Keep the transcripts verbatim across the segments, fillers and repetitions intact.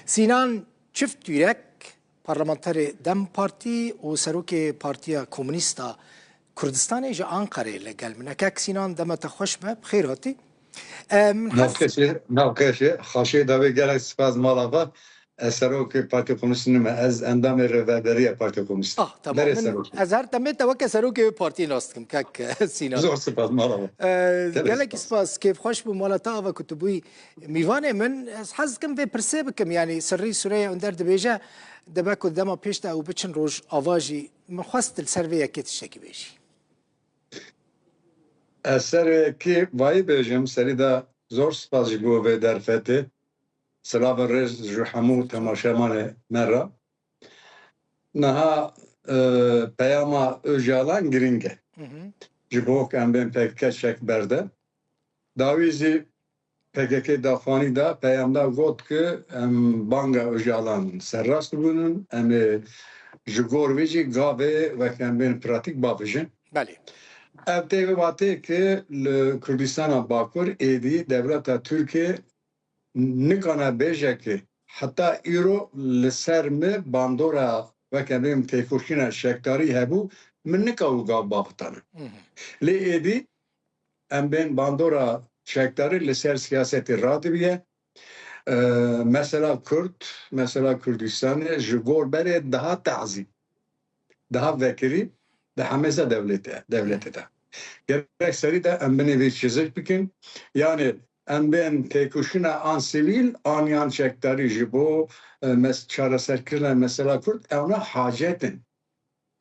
Sînan Çift Tûrek, parlamenterê DEM Partî û serokê Partiya Komûnîst a Kurdistanê ji Anqerê li gel min e. Kek Sînan, dema te xweş be, bi xêr hatî. Em, Nav has- xeşê, nav xeşê, xaşê davê gelek spas mala xwe. Ez serokê Partiya Komûnîst nime, ez endamê rêveberiya Partiya Komûnîst. Ah, tamam. Berê Min, serokê. Ez her demê te weke serokê wê partiyê nas dikim, kek Sînan. Zor spas mala xwe. Ee, Gelek gelekî spas. Spas, kêfxweş bû mala te ava ku tu bûyî mîvanê min. Ez hez dikim vê pirsê bikim, yanî Sirrî Sureyê Onder dibêje, debe ku dema pêş de ew biçin Rojava jî, min xwest li ser vê yekê tiştekî bêjî. Ez ser yekê vayî bêjim, serî de zor spas ji bo vê derfetê. Silav û rêz ji hemû temaşevanê me re. Niha, e, peyama Ocalan giring e. Hı hı. Ji bo ku em bên P K K çek berde. Dawî zî P K K daxuyanî da, peyam da, got ku em banga Ocalan serrast bûnin, em ê ji gor vê jî gavê wek em bên pratîk bavêjin. Belê. Ev tê wê watê ku li Kurdistana Bakur êdî dewleta Tirkiyê nikane bêje ku heta îro li ser min bandora weke bêm têkoşîna çekdarî hebû, min nika û gav bavitane. Hı hı. Lê êdî em bên bandora çekdarî li ser siyasetê radibiye. Ee, mesela Kurd, mesela Kurdistanê ji gor berê daha tazî, daha vekirî di hemêza dewletê, dewletê de. Gerek serî de em binê vê çizik bikin. Yani em bên têkoşîna an sivîl, an yan çekdarî ji bo, e, mes-, çareserkirina mesela Kurd, ewna hacet in.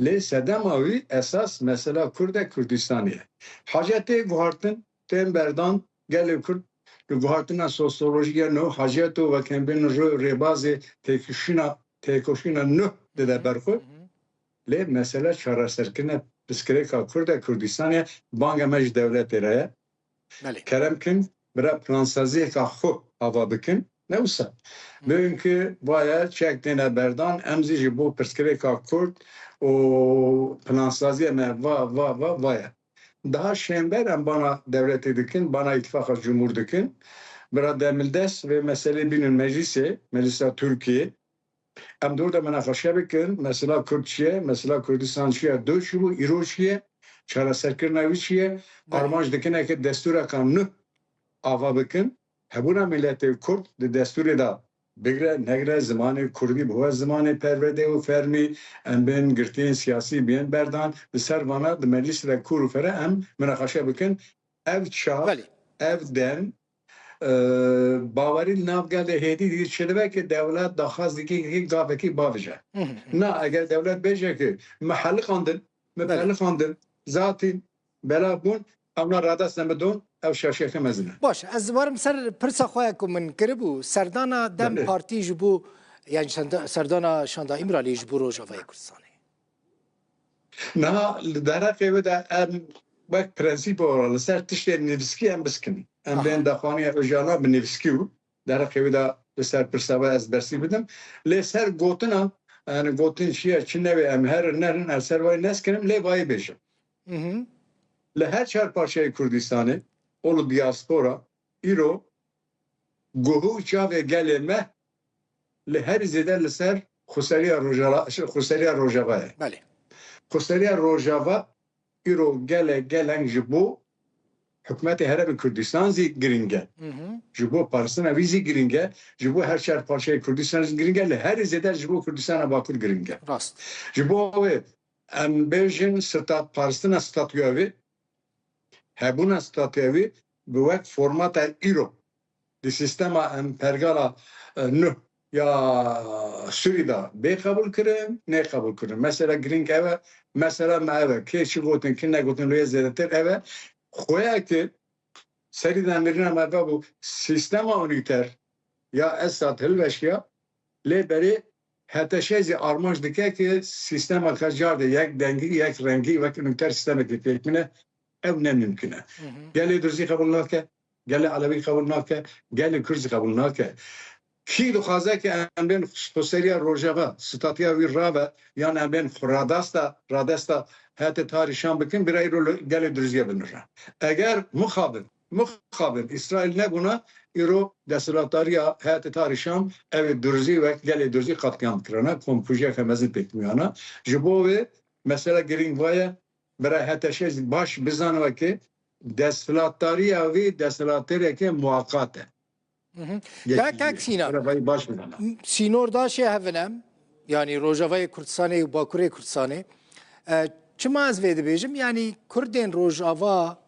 Lê sedema wî esas mesela Kurd e, Kurdistanê ye. Hacetê guhartin, tên berdan, gelê Kurd li guhartina sosyolojî ya nû, haceto wek em bên rê-, rêbazê têkoşîna, têkoşîna nû dide ber xwe. Hı hı. Lê mesele çareserkirina pirsgirêka Kurd e, Kurdistanê ye, banga me ji dewletê re ye. Belê. Kerem kin, bira plansaziyeka xwe ava bikin, ne wisa. Hı. Bibin ki vaya çek têne berdan, em zî ji bo pirsgirêka Kurd û plansaziya me va, va, va, vaya. Daha şênber em bana dewletê dikin, bana îtifaqa cumhur dikin. Bira demildes vê meselê bînin meclisê, meclisa Tirkiyê. Em dor de minaqeşe bikin, mesela Kurd çi ye, mesela Kurdistan çi ye, do çi bû, îro çi ye, çareserkirina wî çi ye, Belê. Armanc dikine ki destûreka nû ava bikin. Hebûna miletê Kurd di destûrê de bigre, negre, zimanê Kurdî bibe zimanê perwerdê û fermî, em bên girtiyên siyasî biyên berdan, li ser vana di meclîsê de kûr û fere em minaqeşe bikin. Ev çav, Belê. Ev dem, e, bawerî li nav gelê hêdî dî çi dibe ki dewlet daxwaz dike ki gavekî bavêje. Hı hı hı. Na, eger dewlet bêje ki me heliqandin, me Belê. Peliqandin, zatîn, bela bûn, ewna radestine me don, ew şaşiyeke mezin e. Baş, ez warim ser pirsa xwe ku min kiribû, serdana DEM Belê. Partî ji bo, yani şanda-, serdana şanda Îmraliyê ji bo Rojavayê Kurdistanê. Niha li derheqê wê de em wek prensîp olarak li ser tiştên nivîskî em biskin. Em Aha. Bên daxwaniya Ocalan bi nivîskî û derheqê wê de li ser pirsa wê ez bersî bidim. Lê ser gotina, yani gotin çi ye, çi newê, em herin nerin, ez ser wayî neskinim, lê vayî bêjim. Hı hı. Li her çar parçeyê Kurdistanê, û li diaspora, îro guh û çavê gelê me li herî zêde li ser xweseriya Rojava, xweseriya Rojava ye. Belê. Xweseriya Rojava îro gelek geleng ji bo hikûmetê Herêmê Kurdistan zî giring e. Hı hı. Ji bo paristina wî zî giring e. Ji bo her çar parçeyê Kurdistan zî giring e. Li herî zêde ji bo Kurdistana Bakur giring e. Rast. Ji bo wê em bêjin stat-, paristina statûya wê, hebûna statûya wî bi wek formata îro di sîstema em pergala, e, nuh ya Sûrî de bê qebûl kirin, nê qebûl kirin. Mesela girîng ev e, mesela me ev e. Kê çi gotin, kî negotin, lê zêdetir ev e. Xweyeke serî de mirina me vebû sîstema unîter ya Esad hilweşiya, lê berê H T Ş zî armanc dike ki sîstemeke car de yek dengî, yek rengî wek unîter sîstemekê pêk bine. Ew ne mimkun e. Hı hı. Gelê Durzî qebûl nake, gelê Elewî qebûl nake, gelê Kurd zî qebûl nake. Kî dixwaze ki em bên xweseriya Rojava, statûya wî rabe, yan em bên xwe radesta, radesta hetê tarî şan bikin, bira îro li gelê Durzîye binire. Eger mixabin Mixabin, Îsraîl nebûna, îro desthilatdariya Heyetê Tahrir Şam, ew ê Durzî wek gelê Durzî qetlîam kirana, komkujiyeke mezin pêk miyana. Ji bo wê mesela girîng vaye, bira H T Ş jî baş bizane weke desthilatdariya wê desthilatdariyeke muwaqat e. Mhm. Kak, kak Sînan, baş bizane. Sînor daşê hevine, yanî Rojavayê Kurdistanê û Bakurê Kurdistanê. E, çima ez vê dibêjim? Yanî Kurdên Rojava,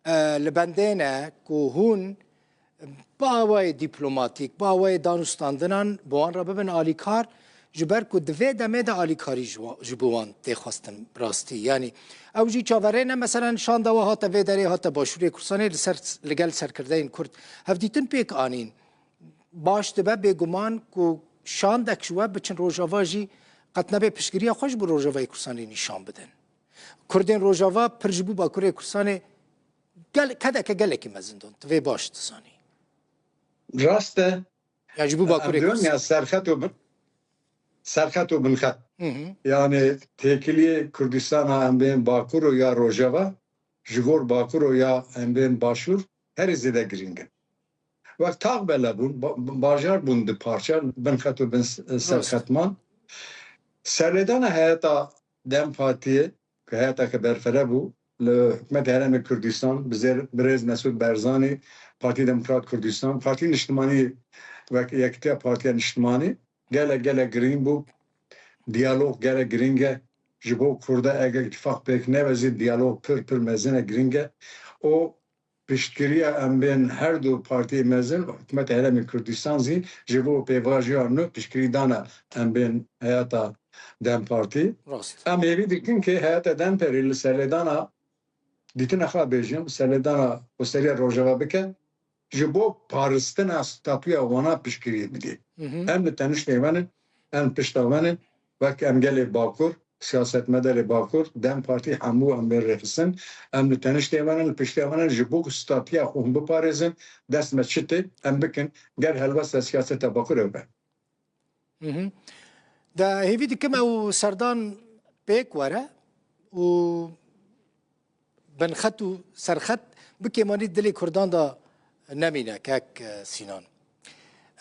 e, li bendê ne ku hûn bi awayê dîplomatîk, bi awayê danûstandinan bi wan re bibin alîkar, ji ber ku di vê demê de alîkarî ji wa-, ji bo wan tê xwestin bi rastî. Yanî ew jî çaverê ne, meselen şanda we hate vê derê, hate Başûrê Kurdistanê li ser, li gel serkirdeyên Kurd hevdîtin pêk anîn. Baş dibe bêguman ku şandek ji we biçin Rojava jî qet nebe piştgiriya xwe ji bo Rojavayê Kurdistanê nîşan bidin. Kurdên Rojava pir ji bo Bakurê Kurdistanê gel-, kedeke gelekî mezin don. Tu vê baş dizanî. Rast e. Ya ji bo Bakurê Kurdistanê. Em diwên ya serxet û bin-, serxet û binxet. Hı hı. Yani têkiliyê Kurdistana em bên Bakur û ya Rojava, ji gor Bakur û ya em bên Başûr herî zêde girîng in. Wek tax bela bûn, ba-, bajar bûn di parça, binxet û bin s-, Rast. serxetman. Serlêdana heyeta DEM Partiyê, ku heyeteke berfere bû, li hikûmetê Herêmê Kurdistan, bi zêr-, birêz Mesûd Barzanî, Partî Demokrat Kurdistan, Partî Niştimanî wek Yekîtiya Partiya Niştimanî, gelek, gelek girîng bû. Diyalog gelek girîng e. Ji bo Kurda eger îtîfaq pêk nebe zî diyalog pir, pir mezin e, girîng e. O piştgiriya em bên her du partiyê mezin û hikûmeta Herêmê Kurdistan zî ji bo pêvajoya nû piştgirî dana em bên heyeta DEM Partî. Rast. Em hêvî dikin ku heyeta DEM Partî li serlêdana dîtina xwe bêjim, serlêdana xweseriya Rojava bike, ji bo paristina statuya wana piştgiriyê bidê. Hı hı. Em li teniştê we ne, em pişta we ne, wek em gelê Bakur, siyasetmedarê Bakur, DEM Partî hemû em bên rêxistin, em li teniştê we ne, li piştê we ne, ji bo ku statuya xwe hûn biparêzin, dest me çi tê, em bikin, ger helwesta siyaseta Bakur ew be. Mhm. De hêvî dikim ew serdan pêk were û binxet û serxet bi kêmanî dilê Kurdan de nemîne, kek, e, Sînan.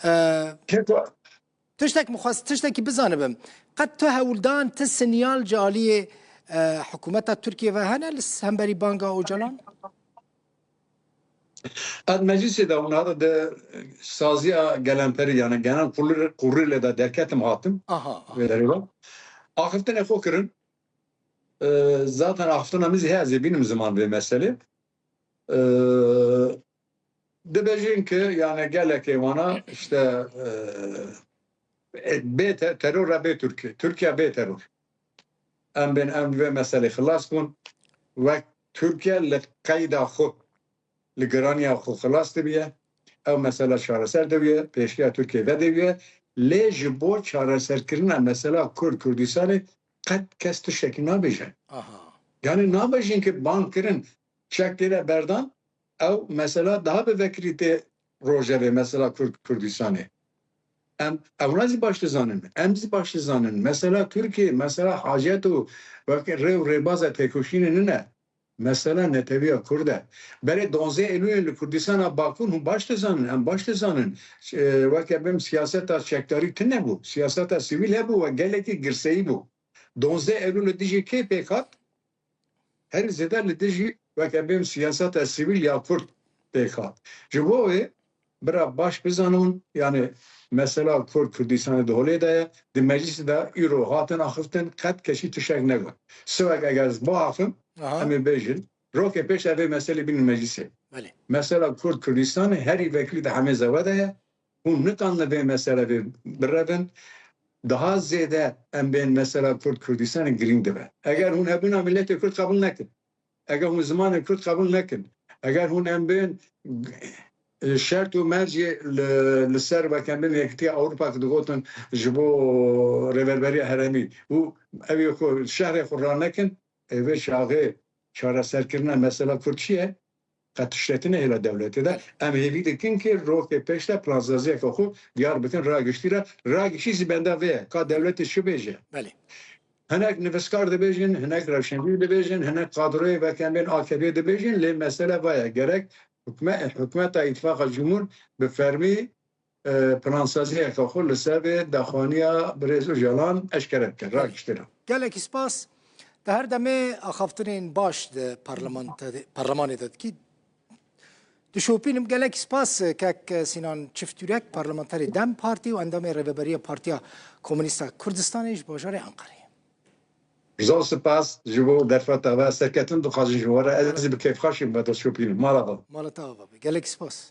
E, Keko- tiştek min xwest, tiştekî bizanibim. Qet tu hewldan, tu sinyal ji aliyê, e, hikûmeta Tirkiyê ve hene li s-, hemberî banga Ocalan? Em meclisê de hûn hate di saziya gelemperî, yani genel kurul-, kurulê de derketim hatim. Aha, aha. Vê derê ve. Axiftinê xwe kirin. E, zaten axiftina min zî heye, ez ê bînim ziman vê meselê. E, dibêjin ki, yani gelekê wana işte, e, e, bê te-, teror e bê Tirkiye. Tirkiye bê teror. Em bên em vê meselê xilas bûn. Wek Tirkiye li qeyda xwe, li giraniya xwe xilas dibiye. Ew mesela çareser dibiye, pêşiya Tirkiye vedêbiye. Lê ji bo çareserkirina mesela Kurd, Kurdistanê qet kes tiştekî nabêje. Aha. Yani nabêjin ki bang kirin, çek têne berdan, ew mesela daha bi vekirî tê rojevê, mesela Kurd, Kurdistanê. Em, ewna zî baş dizanin. Em zî baş dizanin. Mesela Tirkiye, mesela hacet û wek rê û rêbaza têkoşînê nine. Mesela netewiya Kurd e. Berê donzdeh Eylûlê li Kurdistana Bakur hûn baş dizanin, em baş dizanin. E, weke bim siyaseta çekdarî tune bû. Siyaseta sivîl hebû we gelekî girseyî bû. Donzdeh Eylûl li dijî kê pêk hat? Herî zêde li dijî weke bim siyaseta sivîl ya Kurd pêk hat. Ji bo wê bira baş bizanin, yani mesela Kurd Kurdistanê di holê de ye, di meclisê de îro hatin axiftin, qet kesî tiştek negot. Siwek eger ez biaxifim, Aha. em ê bêjin, rokê pêş de vê meselê bînin meclisê. Belê. Mesela Kurd Kurdistanê herî vekilî di hemê zewe de ye, hûn nikan li vê meselê vê birevin, daha zêde em bên mesela Kurd Kurdistanê girîng dibe. Eger hûn hebûna miletê Kurd qebûl nekin, eger hûn zimanê Kurd qebûl nekin, eger hûn em bên, e, şert û mercê li, li ser weke em bên Yekîtiya Ewropa ki digotin ji bo rêveberiya herêmî û ew ê xwe şehrê xwe ranekin, ê vê çaxê çareserkirina mesela Kurd çi ye? Qet tiştekî nehêla dewletê de. Em hêvî dikin ki rokê pêş de plansaziyeke xwe diyar bikin, raya giştî re. Raya giştî zî benda vê ye. Ka dewletê çi bêje? Belê. Hinek nivîskar dibêjin, hinek rewşenbîr dibêjin, hinek kadroyê weke em bên A K P'ê dibêjin, lê mesele va ye. Gerek hikme-, hikûmeta Îtifaqa Cumhur bi fermî, e, plansaziyeke xwe li ser vê daxwaniya birêz Ocalan eşkere bike, ragiştira. Gelekî spas. Di her demê axaftinên baş di parlamenta-, parlemanê de dikî. Dişopînim, gelekî spas, kek Sînan Çiftürek, parlamenterê DEM Partî û endamê Rêveberiya Partiya Komûnîst a Kurdistanê ji bajarê Enqereyê. Zor spas ji bo derfeta we. Serketin dixwazin ji we re. Ez jî bi kêfxweşî me destşopînim. Mala we. Mala te ava be. Gelekî spas.